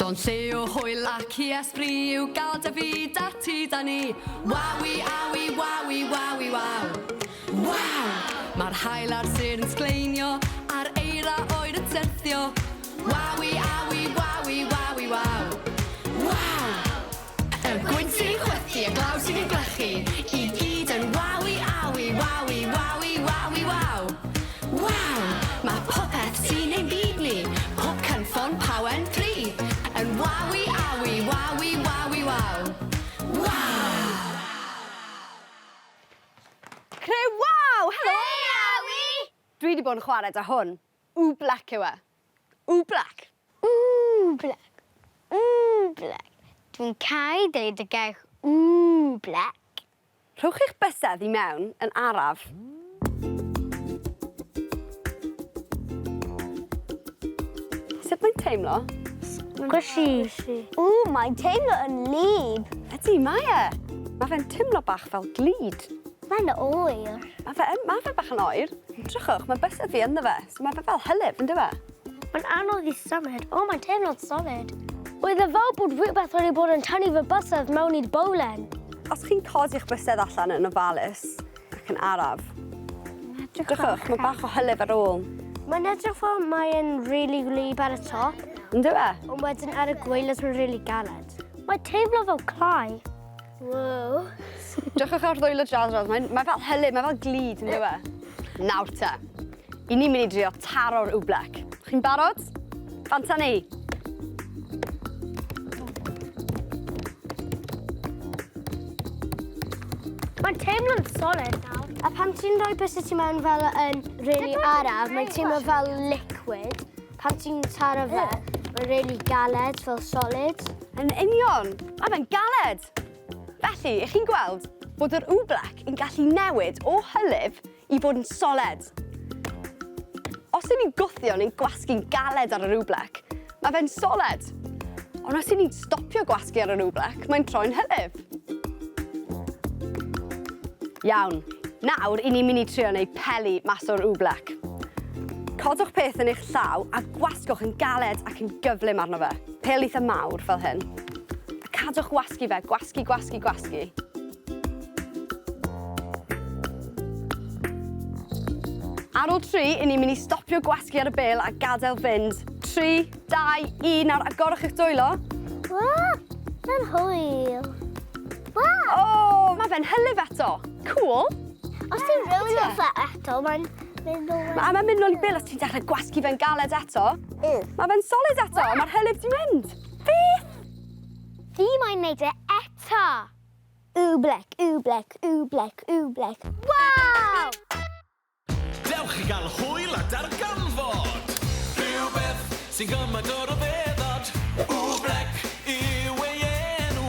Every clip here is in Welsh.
Llond lle o hwyl ac i esbri yw gael dy fyd a ti da ni. Wawi, awi, wawi, wawi, waw. Waw! Mae'r haul a'r sêr yn sgleinio, a'r eira oer yn syrthio. Wawi, awi, wawi, wawi, waw. Waw! Y gwynt sy'n chwythu, y glaw sy'n ein gwlychu, i gyd yn wawi, awi, wawi, wawi, wawi, waw. Waw! Mae popeth sy'n ein byd ni, pob cynffon, pawen, plu, yn wawi, awi, wawi, wawi, waw. Waw! Criw waw! Helo! Hei Awi! Dwi 'di bod yn chwarae 'da hwn. Oobleck yw e. Oobleck. Oobleck. Oobleck. Dwi'n caru deud y gair oobleck. Rhowch eich bysedd i mewn yn araf. Sut mae'n teimlo? Squishy. Ww, mae'n teimlo yn wlyb. Ydy, mae e. Mae fe'n teimlo bach fel glud. Mae'n oer. Mae fe yn, mae fe bach yn oer. Drychwch, mae bysedd fi ynddo fe. So mae fe fel hylif, ynddo fe? Mae'n anodd i symud. O, mae'n teimlo'n solid. Oedd e fel bod rhywbeth wedi bod yn tynnu fy bysedd mewn i'r bowlen. Os chi'n codi'ch bysedd allan yn ofalus ac yn araf, drychwch, mae bach o hylif ar ôl. Mae'n edrych fel mae'n rili gwlyb ar y top. Ynddo fe? Ond wedyn ar y gwaelod mae'n rili galed. Mae'n teimlo fel clai. Wow. Drychwch ar ddwylo Jazz Raz, mae'n mae fel hylif, mae fel glud, ynddo fe? Nawr te, i ni'n mynd i drio taro'r oobleck. Chi'n barod? Bant â ni! Mae'n teimlo'n solid nawr. A pan ti'n rhoi bysedd ti mewn fel yn really araf, mae'n teimlo fel liquid. Pan ti'n taro fe, mae'n really galed, fel solid. Yn union! Mae fe'n galed! Felly, ych chi'n gweld bod yr oobleck yn gallu newid o hylif i fod yn soled. Os ŷn ni'n gwthio neu'n gwasgu'n galed ar yr oobleck, mae fe'n soled. Ond os ŷn ni'n stopio gwasgu ar yr oobleck, mae'n troi'n hylif. Iawn, nawr i ni'n mynd i trio wneud peli mas o'r oobleck. Codwch peth yn eich llaw a gwasgwch yn galed ac yn gyflym arno fe. Pêl eitha mawr fel hyn. A cadwch wasgu fe, gwasgu, gwasgu, gwasgu. Ar ôl 3, i ni'n mynd i stopio gwasgu ar y bêl a gadael fynd. 3, 2, 1, nawr agorwch eich dwylo. Wa! Mae'n hwyl. Wa! O, mae fe'n hylif eto. Cool. Os ti'n rowlio fe eto, mae'n mynd nôl. A mae'n mynd nôl i bêl os ti'n dechrau gwasgu fe'n galed eto. Mae fe'n solid eto, a mae'r hylif 'di mynd. Beth? Fi moyn neud e eto. Oobleck, oobleck, oobleck, oobleck. Waw! Dewch i gael hwyl a darganfod rhywbeth sy'n gymaint o ryfeddod. Oobleck yw ei enw,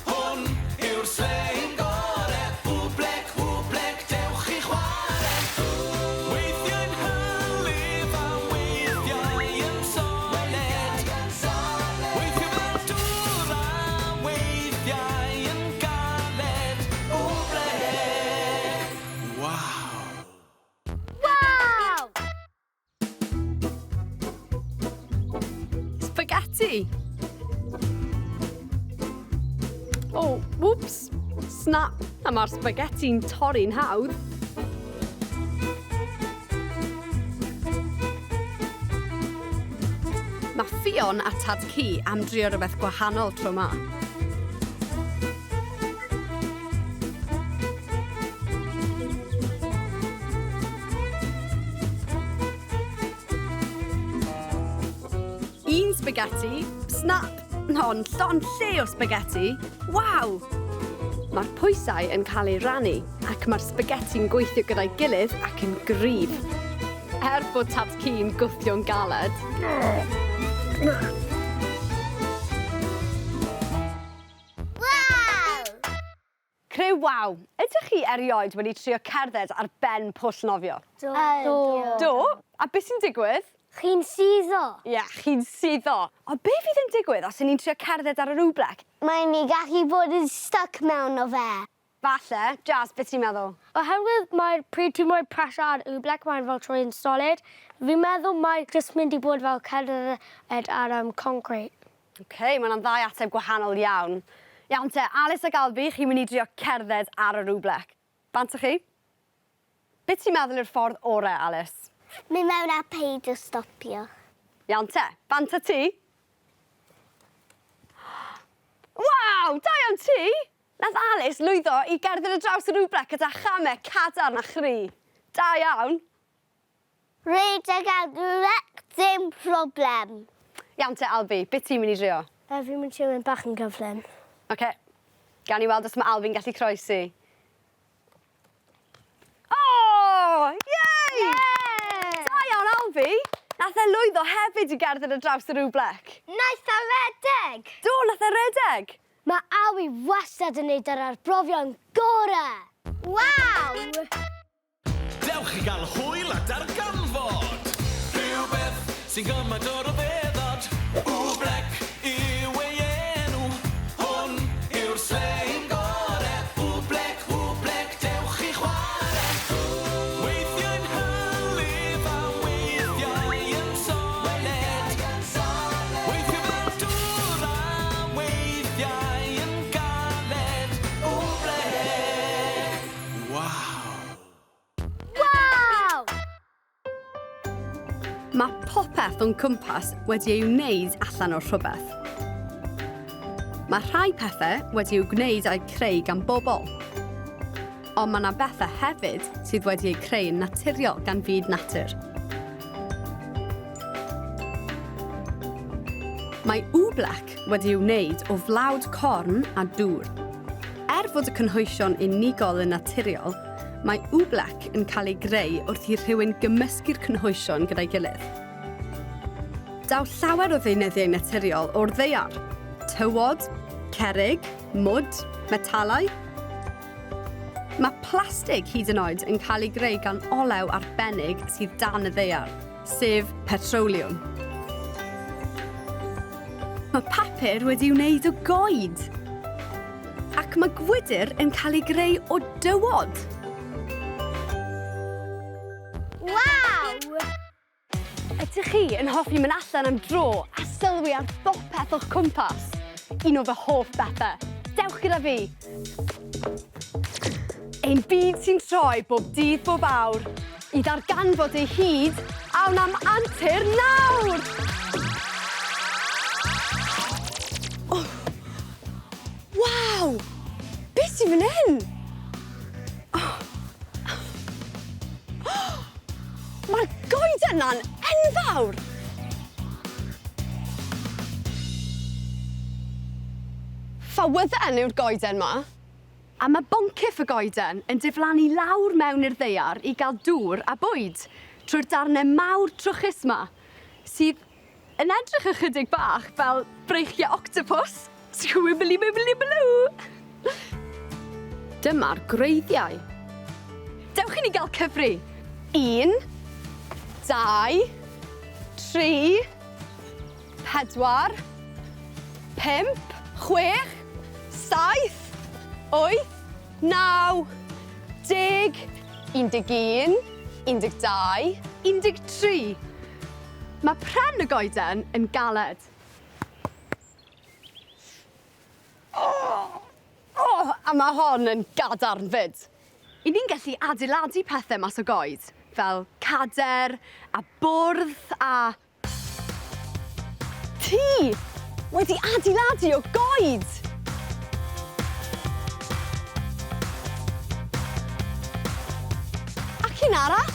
hwn yw'r sleim gore. Oobleck, oobleck, dewch i chware. Weithiau'n hylif a weithiau yn soled. Weithiau fel dŵr a weithiau yn galed. Oobleck! Waw! Waw! Spaghetti! O, wwps! Snap! A mae'r spaghetti'n torri'n hawdd. Mae Ffion a Tad Ci am drio rhywbeth gwahanol tro 'ma. Un spaghetti, snap! Ond llond lle o spaghetti! Waw! Mae'r pwysau yn cael eu rannu ac mae'r spaghetti'n gweithio gyda'i gilydd ac yn gryf. Er bod Tad Ci'n gwthio'n galed. Waw! Criw waw! Ydych chi erioed wedi trio cerdded ar ben pwll nofio? Do. Do. Do? A beth sy'n digwydd? Chi'n suddo. Ie, chi'n suddo. Ond be fydd yn digwydd os 'yn ni'n trio cerdded ar yr oobleck? Mae'n ni gallu bod yn stuck mewn o fe. Falle. Jazz, beth ti'n meddwl? Oherwydd mae'r pryd ti'n rhoi pressure ar oobleck mae'n fel troi yn solid. Fi'n meddwl mae jyst mynd i bod fel cerdded ar um, concrete. Ok, mae hwnna'n ddau ateb gwahanol iawn. Iawn te, Alice ac Albi, chi'n mynd i drio cerdded ar yr oobleck. Bant â chi? Be ti'n meddwl yw'r ffordd orau, Alice? Mynd mewn a peidio stopio. Iawn te, bant â ti? Waw, da iawn ti! Nath Alice lwyddo i gerdded ar draws yr oobleck gyda chamau cadarn a chry. Da iawn! Rhedeg ar oobleck, dim problem. Iawn te, Albi, be ti'n mynd i drio? Fi'n mynd i trio mynd bach yn gyflym. Ok, gawn ni weld os mae Albi'n gallu croesi. O! Yay! Yeah! Da iawn, Albi! Nath e lwyddo hefyd i gerdded ar draws yr oobleck. Naeth e redeg! Do, nath e redeg! Mae Albi wastad yn neud yr arbrofion gore! Waw! Dewch i gael hwyl a darganfod rhywbeth sy'n gymaint o ryfeddod. Oobleck yw ei enw, hwn yw'r sleim gore. Oobleck, oobleck, dewch i chware. Weithiau'n hylif a weithiau yn soled. Weithiau fel dŵr a weithiau yn galed. Oobleck! Waw! Waw! Mae popeth o'n cwmpas wedi ei wneud allan o rhywbeth. Mae rhai pethau wedi eu gwneud a'u creu gan bobl. Ond mae yna bethau hefyd sydd wedi eu creu yn naturiol gan fyd natur. Mae oobleck wedi ei wneud o flawd corn a dŵr. Er fod y cynhwysion unigol yn naturiol, mae oobleck yn cael ei greu wrth i rhywun gymysgu'r cynhwysion gyda'i gilydd. Daw llawer o ddeunyddiau naturiol o'r ddaear. Tywod, cerrig, mwd, metalau. Mae plastig hyd yn oed yn cael ei greu gan olew arbennig sydd dan y ddaear, sef petroliwm. Mae papur wedi'i wneud o goed. Ac mae gwydr yn cael ei greu o dywod. Waw! Ydych chi yn hoffi mynd allan am dro a sylwi ar bopeth o'ch cwmpas? Un o fy hoff bethau. Dewch gyda fi. Ein byd sy'n troi bob dydd bob awr. I ddarganfod ei hyd, awn am antur nawr! Oh. Waw! Beth sy'n fan hyn? Oh. Mae'r goeden 'na'n enfawr! Ffawydden yw'r goeden 'ma. A mae boncyff y goeden yn diflannu lawr mewn i'r ddaear i gael dŵr a bwyd trwy'r darnau mawr trwchus 'ma, sydd yn edrych ychydig bach fel breichiau octopws. Sgwibli bibli blw! Dyma'r gwreiddiau. Dewch i ni gael cyfri. 1, 2, 3, 4, 5, 6, 7, 8, 9, 10, 11, 12, 13. Mae pren y goeden yn galed. Oh, oh, a mae hon yn gadarn fyd. I ni'n gallu adeiladu pethau mas o goed, fel cader a bwrdd a tŷ wedi adeiladu o goed! Ac un arall.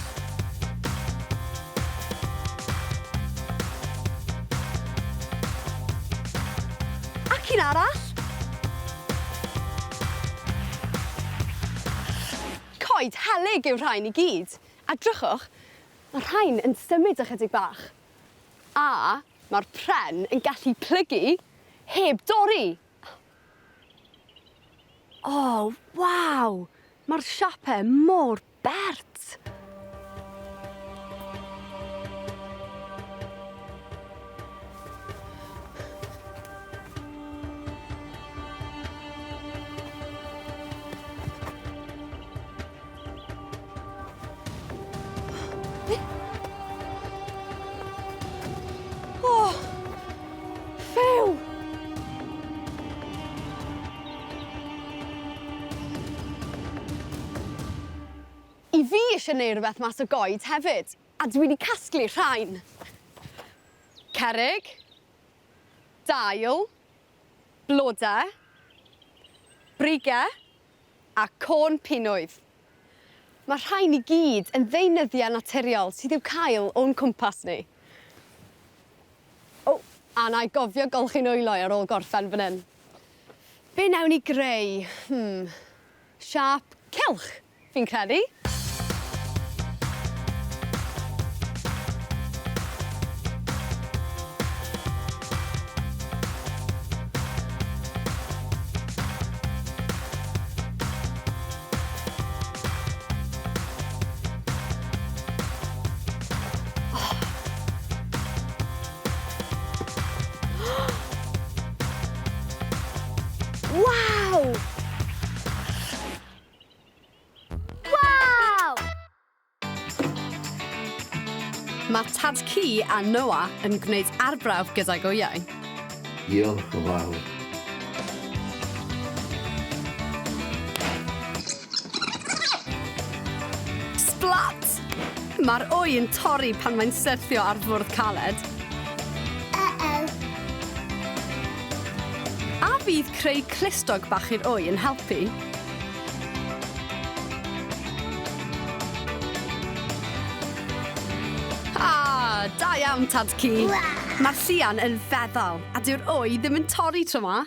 Ac un arall. Coed helyg yw'r rhain i gyd. A drychwch, mae rhain yn symud ychydig bach. A mae'r pren yn gallu plygu heb dorri. O, waw! Mae'r siapau mor bert! O! Ffew! I fi eisiau neud rhywbeth mas o goed hefyd, a dwi wedi casglu rhain. Cerrig, dail, blodau, brigau a corn pinwydd. Mae rhain i gyd yn ddeunyddiau naturiol sydd i'w cael o'n cwmpas ni. O, a na i gofio golchi nwylo i ar ôl gorffen fan hyn. Be wnawn ni greu? Hmm, siâp cylch, fi'n credu. Waw! Waw! Mae Tad Ci a Noah yn gwneud arbrawf gydag wyau. Diolch yn fawr. Splat! Mae'r wy yn torri pan mae'n syrthio ar fwrdd caled. Uh-oh. A fydd creu clustog bach i'r wy yn helpu? Ah, da iawn, Tad-cu. Mae'r llian yn feddal, a dyw'r wy ddim yn torri tro 'ma.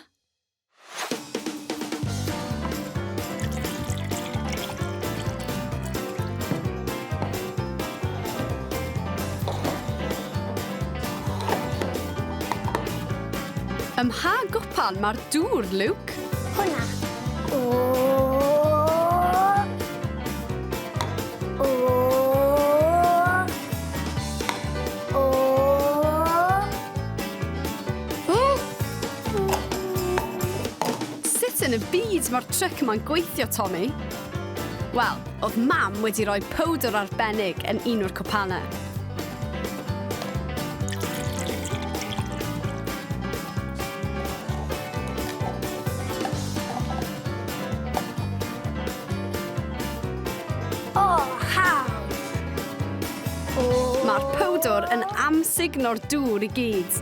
Ym mha gwpan mae'r dŵr, Luke? Hwnna. O. O. O. Sut yn y byd mae'r tric yma'n gweithio, Tommy? Wel, oedd mam wedi rhoi powdr arbennig yn un o'r cwpanau. O, hawdd! Mae'r powdr yn amsugno'r dŵr i gyd.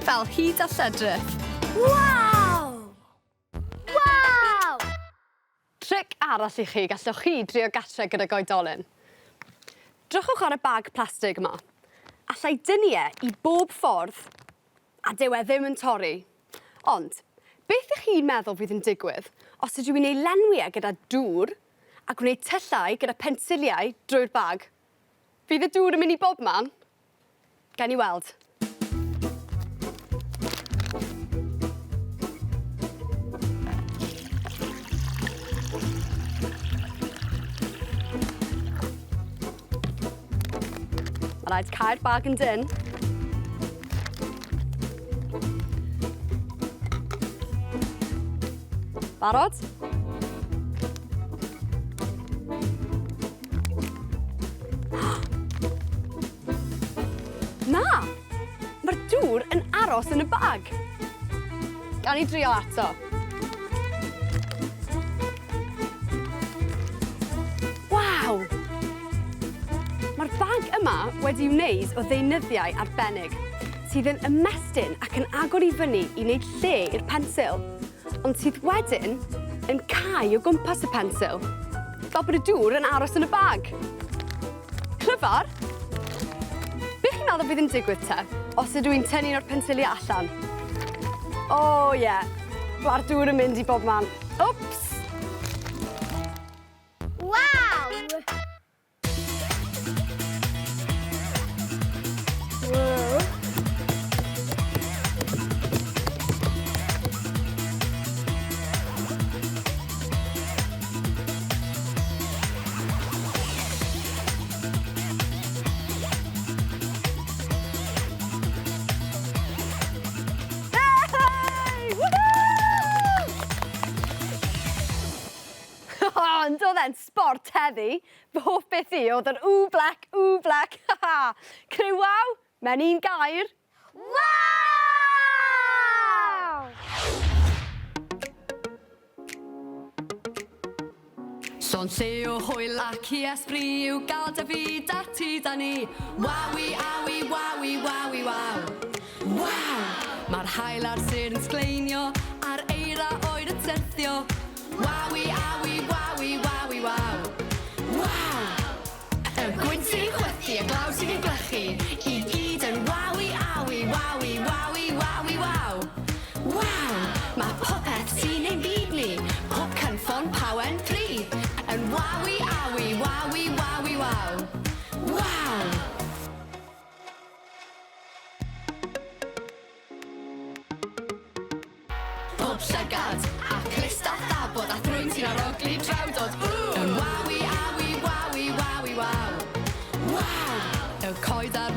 Fel hud a lledrith. Waw! Waw! Tric arall i chi, gallwch chi drio gatre gydag oedolyn. Drychwch ar y bag plastig yma. Allai dynnu e i bob ffordd a dyw e ddim yn torri. Ond, beth ych chi'n meddwl fydd yn digwydd os ydw i'n ei lenwi e gyda dŵr a gwneud tyllau gyda pensiliau drwy'r bag? Fydd y dŵr yn mynd i bob man? Gawn ni weld. Mae rhaid cau'r bag yn dyn. Barod? Na! Mae'r dŵr yn aros yn y bag. Gawn ni drio ato. Waw! Mae'r bag yma wedi'i wneud o ddeunyddiau arbennig sydd yn ymestyn ac yn agor i fyny i wneud lle i'r pensil, ond sydd wedyn yn cau o gwmpas y pensil, fel bod y dŵr yn aros yn y bag. Clyfar! Be chi'n meddwl bydd yn digwydd te, os ydw i'n tynnu un o'r pensiliau allan? O oh, ie, yeah. Mae'r dŵr yn mynd i bob man. Wps! Waw! Wow. Hey! Woohoo! Ond oedd e'n sbort heddi. Fy hoff beth i oedd yr oobleck, oobleck. Criw waw, mewn un gair. Waw! Llon lle o hwyl ac i esbri yw gael dy fyd a ti da ni. Wawi, awi, wawi, wawi, waw. Waw! Mae'r haul a'r sêr yn sgleinio, a'r eira oer yn syrthio. Wawi, awi, wawi, wawi, waw. Waw! Y gwynt sy'n chwythu, y glaw sy'n ei glychu, i gyd yn wawi, awi, wawi, wawi, wawi, waw. Waw! Mae popeth sy'n ein byd ni, pob cynffon, pawen, plu, yn wawi, awi, wawi, wawi, waw. Waw! Pob llygad a clust a thabod a thrwyn sy'n arogli drawdod. Ww! Yn wawi, awi, wawi, wawi, waw. Waw! Y coed a'r